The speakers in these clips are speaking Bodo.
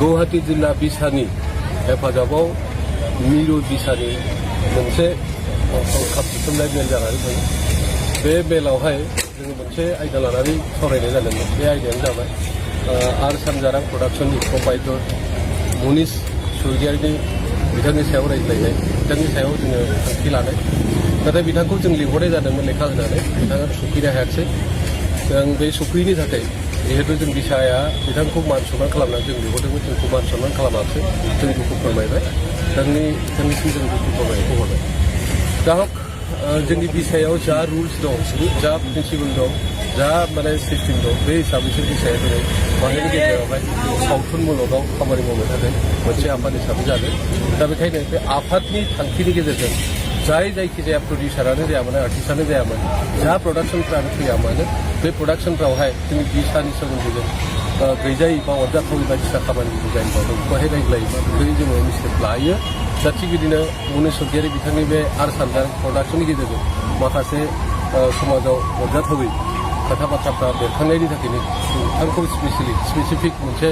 गुवाहाटी जिल्ला बिसानि हेफाजाबाव मिरु बिसानि मोनसे हरखाब दिहुननाय मेल जानानै दं। बे मेलावहाय जोङो मोनसे आयदा लानानै सावरायनाय जादोंमोन। बे आयदायानो जाबाय आर सानजारां प्रडाक्शननि प्रपाइटर मुनिश स्वर्गियारिनि बिथांनि सायाव रायज्लायनाय, बिथांनि सायाव जोङो थांखि लानाय। नाथाय बिथांखौ जों लिंहरनाय जादोंमोन लेखा होनानै, बिथाङा सफैनो हायाखिसै। जों बे सफैयैनि थाखाय जिहेतु जों बिसाया बिथांखौ मान सनमान खालामनानै जों लिंहरदोंमोन, जोंखौ मान सनमान खालामाखिसै। जों दुखु फोरमायबाय, बिथांनिसिम जों दुखु फोरमायनायखौ हरबाय। दा हक जोंनि बिसायाव जा रुल्स दं, जा प्रिन्सिपल दं, जा माने सिस्टेम दं, बे हिसाबैसो बिसाया दिनै माहारिनि गेजेरावहाय सावथुन मुलुगाव खामानि मावनो थाखाय मोनसे आफाद हिसाबै जादों। दा बेखायनो बे आफादनि थांखिनि गेजेरजों जायखिजाया प्रडिउसारानो जाया मानो, आर्टिस्टआनो जाया मानो, जा प्रडाक्शनफ्रानो फैया मानो, बे प्रडाक्शनफ्रावहाय जोंनि बिसानि सोमोन्दै गैजायै बा अरजाथावै बायदिसिना खामानिफोर जायोबा बेखौहाय रायज्लायोबा बेखौ जोङो मिस्टेक लायो। दा थिग बिदिनो मुनिश स्वर्गियारि बिथांनि बे आर सानजारां प्रडाक्शननि गेजेरजों माखासे समाजाव अरजाथावै खोथा बाथ्राफ्रा बेरखांनायनि थाखायनो बिथांखौ स्पेसिफिक मोनसे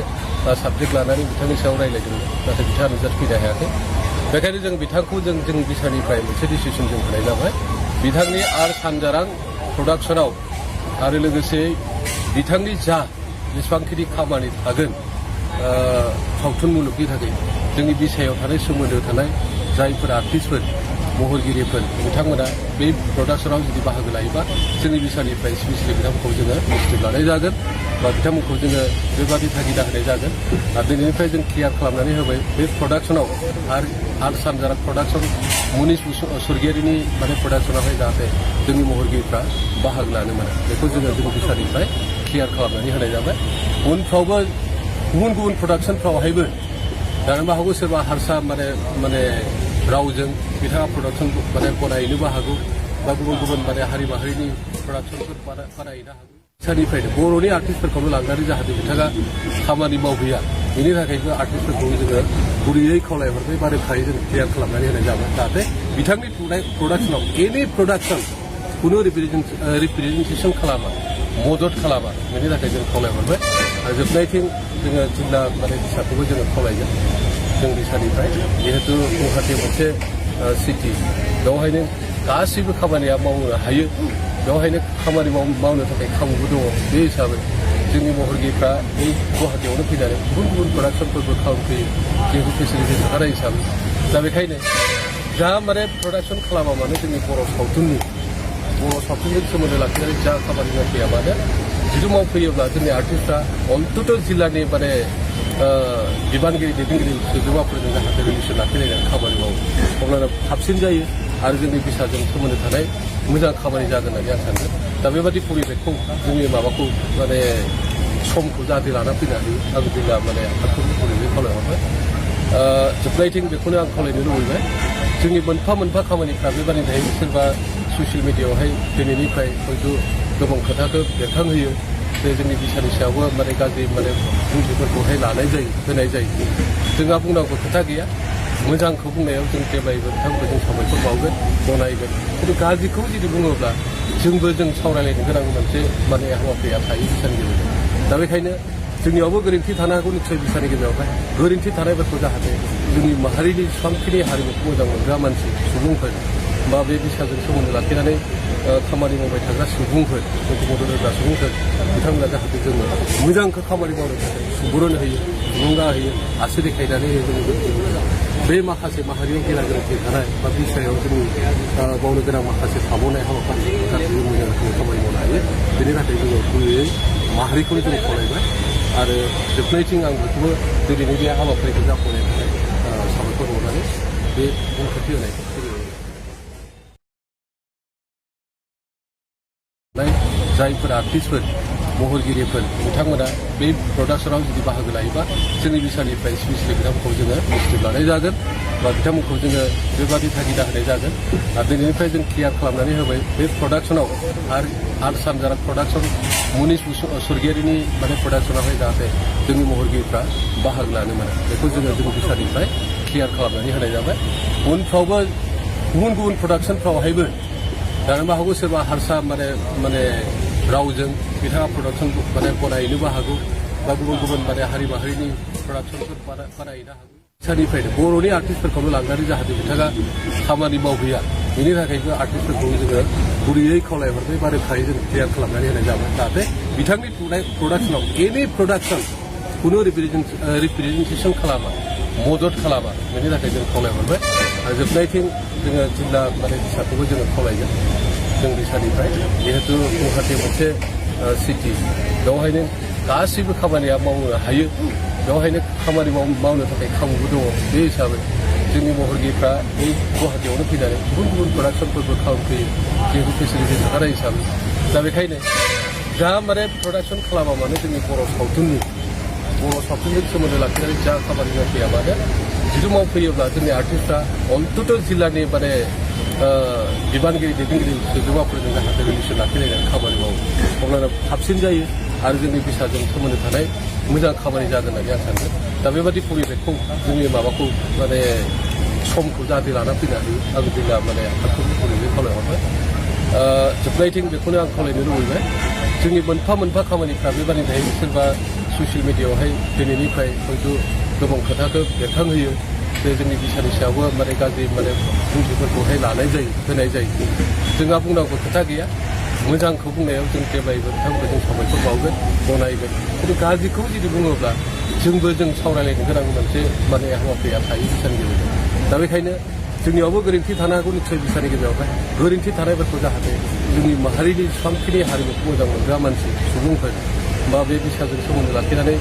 साबजेक्ट लानानै बिथांनि सायाव रायज्लायदोंमोन। नाथाय बिथाङा नुजाफैनो हायाखै। बेखायनो जों बिथांखौ जों बिसानिफ्राय मोनसे डिसिसन जों होनाय जाबाय। बिथांनि आर सानजारां प्रडाक्शनाव आरो लोगोसे बिथांनि जा जेसेबांखिनि खामानि थागोन सावथुन मुलुगनि थाखाय, जोंनि बिसायाव थानाय सोमोन्दो थानाय जायफोर आर्टिस्टफोर, महरगिरिफोर, बिथांमोना बे प्रडाक्शनाव जुदि बाहागो लायोबा जोंनि बिसानिफ्राय स्पेसियेलि बिथांमोनखौ जोङो इनिसिएटिभ लानाय जागोन बा बिथांमोनखौ जोङो बेबादि थागिदा होनाय जागोन। आरो दिनैनिफ्राय जों क्लियार खालामनानै होबाय बे प्रडाक्शनाव आर सानजारां प्रडाक्शन मुनिश स्वर्गियारिनि माने प्रडाक्शनावहाय जाहाथे जोंनि महरगिरिफ्रा बाहागो लानो मोना, बेखौ जोङो जोंनि बिसानिफ्राय क्लियार खालामनानै होनाय जाबाय। उनफ्रावबो गुबुन प्रडाक्शनफ्रावहायबो जानोबो हागौ सोरबा हारसा माने रावजों बिथाङा प्रडाक्शन माने बनायनोबो हागौ बा गुबुन माने हारि माहारिनि प्रडाक्शनफोर बानायनो हागौ। बिसानिफ्रायनो बर'नि आर्टिस्टफोरखौनो लांनानै जाहाथे बिथाङा खामानि मावहैया, बेनि थाखायबो आर्टिस्टफोरखौ जोङो गुरैयै खावलायहरबाय बा रोखायै जों क्लियार खालामनानै होनाय जाबाय। जाहाथे बिथांनि प्रडाक्शनाव एनि प्रडाक्शन खुनु रिप्रेजेन्टेसन खालामा, मदद खालामा, बेनि थाखाय जों खावलायहरबाय। आरो जोबनायथिं जोङो जिल्ला माने बिसाखौबो जोङो खावलायगोन जों बिसानिफ्राय, जिहेतु गुवाहाटि मोनसे सिटि, बेवहायनो गासैबो खामानिया मावनो हायो, बेवहायनो खामानि मावनो थाखाय खाबुबो दङ। बे हिसाबै जोंनि महरगिरिफ्रा बे गुवाहाटियावनो फैनानै गुबुन प्रडाक्शनफोरबो खालामफैयो, जिहेतु फेसिलिटि थाखानाय हिसाबै। दा बेखायनो जा माने प्रडाक्शन खालामा मानो जोंनि बर' सावथुनजों सोमोन्दो लाखिनानै जा खामानि मावफैया मानो, जुदि मावफैयोब्ला जोंनि आर्टिस्टफ्रा अन्तत जिल्लानि माने बिबानगिरि दैदेनगिरि सोद्रोमाफोरजों जाहाथे रिलेसन लाखिलायनानै खामानि मावो, अब्लानो साबसिन जायो आरो जोंनि बिसाजों सोमोन्दो थानाय मोजां खामानि जागोन होननानै आं सानदों। दा बेबादि परिबेकखौ जोंनि माबाखौ माने समखौ जाहाथे लाना फैनो हायो, आं जिल्ला माने आफादफोरनि परिबेक खावलायहरबाय। जोबनायथिं बेखौनो आं खावलायनो लुबैबाय, जोंनि मोनफा खामानिफ्रा बेबादि थायो। सोरबा ससियेल मिडियायावहाय दिनैनिफ्राय हयथ' गोबां खोथाखौ बेरखांहोयो जे जोंनि बिसानि सायावबो माने गाज्रि माने बुंथिफोरखौहाय होनाय जायो। जोंहा बुंनांगौ खोथा गैया, मोजांखौ बुंनायाव जों जेब्लायबो बिथांमोनखौ जों साबायखर बावगोन, गनायगोन। खिन्थु गाज्रिखौ जुदि बुङोब्ला जों सावरायलायनो गोनां मोनसे माने हाबाफारिया थायो बिसानि गेजेरजों। दा बेखायनो जोंनियावबो गोरोन्थि थानो हागौ निस्सय बिसानि गेजेरावहाय। गोरोन्थि थानायफोरखौ जाहाथे जोंनि माहारिनि जेसेबांखिनि हारिमुखौ मोजां मोनग्रा मानसि, सुबुंफोर बा बे बिसाजों सोमोन्दो लाखिनानै खामानि मावबाय थाग्रा सुबुंफोर, जोंखौ मदद होग्रा सुबुंफोर, बिथांमोना जाहाथे जोङो मोजांखौ खामानि मावनो थाखाय सुबुरुन होयो, थुलुंगा होयो, आसि देखायनानै होयो। जोंनि बे माखासे माहारियाव गेना गोरोन्थि थानाय बा बिसायाव जोंनि मावनो गोनां माखासे थाबावनाय हाबाफारिफोरखौ जाहाथे जों मोजां रोखोमै खामानि मावनो हायो, बेनि थाखाय जोङो गुबैयै माहारिखौनो जों खावलायबाय। आरो जोबनायथिं आं बेखौबो दिनैनि बे हाबाफारिखौ जाफुंनायनि थाखाय साबायखर बावनानै बे बुंफोरथि होनायखौ जायफोर आर्टिस्टफोर, महरगिरिफोर, बिथांमोना बे प्रडाक्शनाव जुदि बाहागो लायोबा जोंनि बिसानिफ्राय स्पेसियेलि बिथांमोनखौ जोङो इनिसिएटिभ लानाय जागोन बा बिथांमोनखौ जोङो बेबादि थागिदा होनाय जागोन। आरो दिनैनिफ्राय जों क्लियार खालामनानै होबाय बे प्रडाक्शनाव आर सानजारां प्रडाक्शन मुनिश स्वर्गियारिनि माने प्रडाक्शनावहाय जाहाथे जोंनि महरगिरिफ्रा बाहागो लानो मोना, बेखौ जोङो जोंनि बिसानिफ्राय क्लियार खालामनानै होनाय जाबाय। उनफ्रावबो गुबुन प्रडाक्शनफ्रावहायबो जानोबो हागौ सोरबा हारसा माने रावजों बिथाङा प्रडाक्शन बनायनोबो हागौ बा गुबुन माने हारि माहारिनि प्रडाक्सनफोर बानायनो हागौ सानिफ्रायनो बर'नि आर्टिस्टफोरखौनो लांनानै जाहाथे बिथाङा खामानि मावहैया बेनि थाखायबो आर्टिस्टफोरखौ जोङो गुरैयै खावलायहरबाय बा रोखायै जों क्लियार खालामनानै होनाय जाबाय जाहाथे बिथांनि प्रडाक्सनाव एनि प्रडाक्सन खुनु रिप्रेजेन्टेसन खालामा मदद खालामा बेनि थाखाय जों खावलायहरबाय आरो जोबनायथिं जोङो जिल्ला माने बिसाखौबो जोङो खावलायगोन जों बिसानिफ्राय जिहेतु गुवाहाटि मोनसे सिटि बेवहायनो गासैबो खामानिया मावनो हायो बेवहायनो खामानि मावनो थाखाय खाबुबो दङ बे हिसाबै जोंनि महरगिरिफ्रा बे गुवाहाटियावनो फैनानै गुबुन गुबुन प्रडाक्सनफोरबो खालामफैयो जिहेतु फेसिलिटि थाखानाय हिसाबै दा बेखायनो जा माने प्रडाक्सन खालामा मानो जोंनि बर' सावथुनजों सोमोन्दो लाखिनानै जा खामानि मावफैया मानो जुदि मावफैयोब्ला जोंनि आर्टिस्टफ्रा अन्तत जिल्लानि माने बिबानगिरि दैदेनगिरि सोद्रोमाफोरजों जाहाथे रिलेसन लाखिलायनानै खामानि मावो अब्लाना साबसिन जायो आरो जोंनि बिसाजों सोमोन्दो थानाय मोजां खामानि जागोन होननानै आं सानो दा बेबादि परिबेकखौ जोंनि माबाखौ माने समखौ जाहाथे लाना फैनो हायो आं जिल्ला माने आफादफोरनि परिबेक खावलायहरबाय जोबनायथिं बेखौनो आं खावलायनो लुबैबाय जोंनि मोनफा मोनफा खामानिफ्रा बेबादि थायो सोरबा ससियेल मिडियायावहाय दिनैनिफ्राय हयथ' गोबां खोथाखौ बेरखांहोयो जे जोंनि बिसानि सायावबो माने गाज्रि माने बुंथिफोरखौहाय होनाय जायो जोंहा बुंनांगौ खोथा गैया मोजांखौ बुंनायाव जों जेब्लायबो बिथांमोनखौ जों साबायखर बावगोन गनायगोन खिन्थु गाज्रिखौ जुदि बुङोब्ला जोंबो जों सावरायलायनो गोनां मोनसे माने हाबाफारिया थायो बिसानि गेजेरजों दा बेखायनो जोंनियावबो गोरोन्थि थानो हागौ निस्सय बिसानि गेजेरावहाय गोरोन्थि थानायफोरखौ जाहाथे जोंनि माहारिनि जेसेबांखिनि हारिमुखौ मोजां मोनग्रा मानसि सुबुंफोर बा बे बिसाजों सोमोन्दो लाखिनानै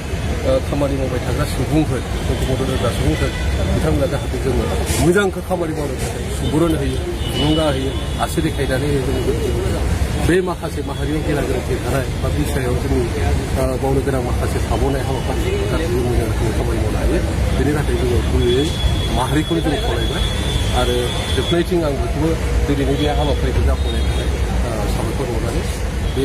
खामानि मावबाय थाग्रा सुबुंफोर जोंखौ मदद होग्रा सुबुंफोर बिथांमोना जाहाथे जोङो मोजांखौ खामानि मावनो थाखाय सुबुरुन होयो थुलुंगा होयो आसि देखायनानै होयो जोंनि बे माखासे माहारियाव गेना गोरोन्थि थानाय बा बिसायाव जोंनि मावनो गोनां माखासे थाबावनाय हाबाफारिफोरखौ जाहाथे जों मोजां रोखोमै खामानि मावनो हायो बेनि थाखाय जोङो गुबैयै माहारिखौनो जों खावलायबाय आरो जोबनायथिं आं बेखौबो दिनैनि बे हाबाफारिखौ जाफुंनायनि थाखाय साबायखर बावनानै बे